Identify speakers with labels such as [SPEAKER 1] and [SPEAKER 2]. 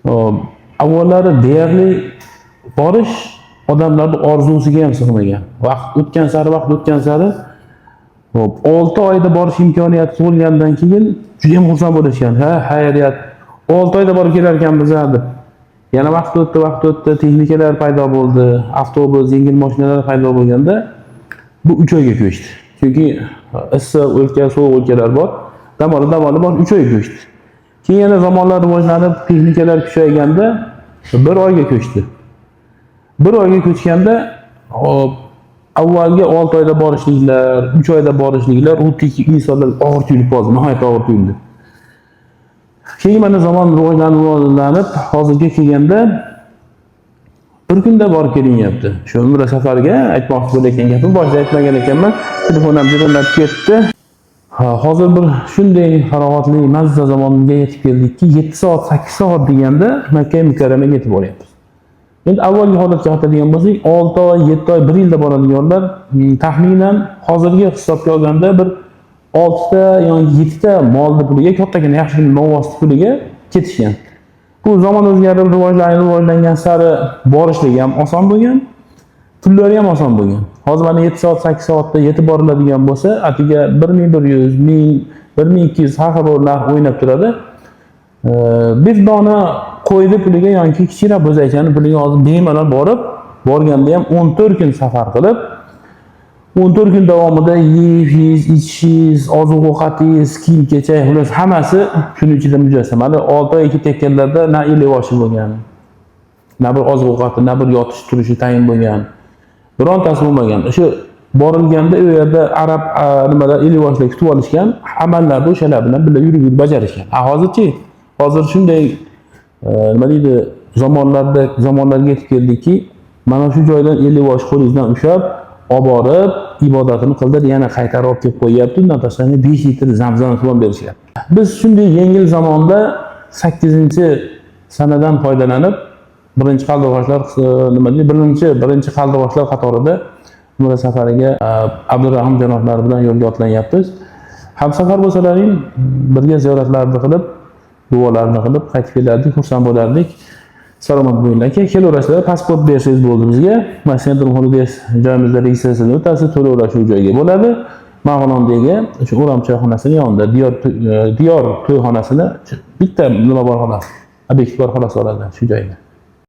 [SPEAKER 1] Hop, avvallari deyarli borish odamlarni orzusiga ham sig'magan. Vaqt o'tgan sari, vaqt o'tgan sari, hop, 6 oyda borish imkoniyati tug'ilgandan keyin juda ham xursand bo'lishgan. Ha, xayriyat, 6 oyda borib kelar ekanmiz deb. Yana vaqt o'tdi, vaqt o'tdi, texnikalar paydo bo'ldi, avtobus, yengil mashinalar paydo bo'lganda bu 3 oyga ko'chdi. Chunki issiq o'lka, sovuq o'lkalar bor. Dam olib, dam olib borib 3 oyga ko'chdi. Keyin yana zamonlar rivojlanib, texnikalar kuchayganda 1 oyga ko'chdi. 1 oyga ko'chganda, hop, avvalgi 6 oyda borishliklar, 3 oyda borishliklar xuddiki insonlar og'ir tuyulib qoldi, nihoyatda og'ir tuyuldi. Keyin mana zamon rivojlanib, rivojlanib hozirga kelganda bir kunda borib kelinyapti. Shu umra safariga aytmoqchi bo'layotgan gapim, boshida aytmagan ekanman. Telefon ham jiringlab ketdi. Ha, hozir bir shunday farog'atli, mazza zamonga yetib keldikki, 7 soat, 8 soat deganda Makka Mukarramaga yetib boryapmiz. Endi avvalgi holatga qaytadigan bo'lsak, 6 oy, 7 oy, 1 yilda boradiganlar taxminan hozirgi hisobga olganda bir 6 ta yoki 7 ta molni puliga, kattagina yaxshi novvosni puliga ketishgan. Bu zamon o'zgarib, rivojlanib, rivojlangan sari borishligi ham oson bo'lgan, pullari ham oson bo'lgan. Hozir mana 7 soat, 8 soatda yetib boriladigan bo'lsa, atiga 1100, 1000, 1200 har xil narx o'ynab turadi. Bir dona qo'yni puliga yoki kichikroq bo'zakchani puliga hozir bemalol borib, borganda ham 14 kun safar qilib, 14 kun davomida yeyishingiz, ichishingiz, oziq ovqatingiz, kiyim kechak, xullas hammasi shuni ichida mujassam. Hali 6 oy ketayotganlarda na ellik bo'lgan, na bir oziq ovqati, na bir yotish turishi tayin bo'lgan. Birontasi bo'lmagan. O'sha borilganda u yerda arab nimalar, ellikboshlar kutib olishgan, amallarni o'shalar bilan birga yurib yurib bajarishgan. A hozirchi? Hozir shunday nima deydi, zamonlarda, zamonlarga yetib keldikki, mana shu joydan ellikbosh qo'lingizdan ushlab olib borib, ibodatini qildirib, yana qaytarib olib kelib qo'yyapti. Undan tashqari 5 litr zamzam suv ham berishyapti. Biz shunday yengil zamonda 8 sanadan foydalanib, birinchi qaldirg'ochlar, nima deydi, birinchi qaldirg'ochlar qatorida umra safariga Abdurahim janoblari bilan yo'lga otlanyapmiz. Hamsafar bo'lsalaring, birga ziyoratlarni qilib, duolarni qilib qaytib kelardik, xursand bo'lardik. Salomat bo'linglar, aka. Kelaverasizlar, pasport bersangiz bo'ldi bizga. Mana Centrum Holidays joyimizda registratsiyadan o'tasiz, to'lovlar shu joyga bo'ladi. Marg'ilondagi o'sha O'ram choyxonasini yonida, Diyor Diyor to'yxonasini bitta nima bor xolos, obyekt bor xolos oladi shu joyda.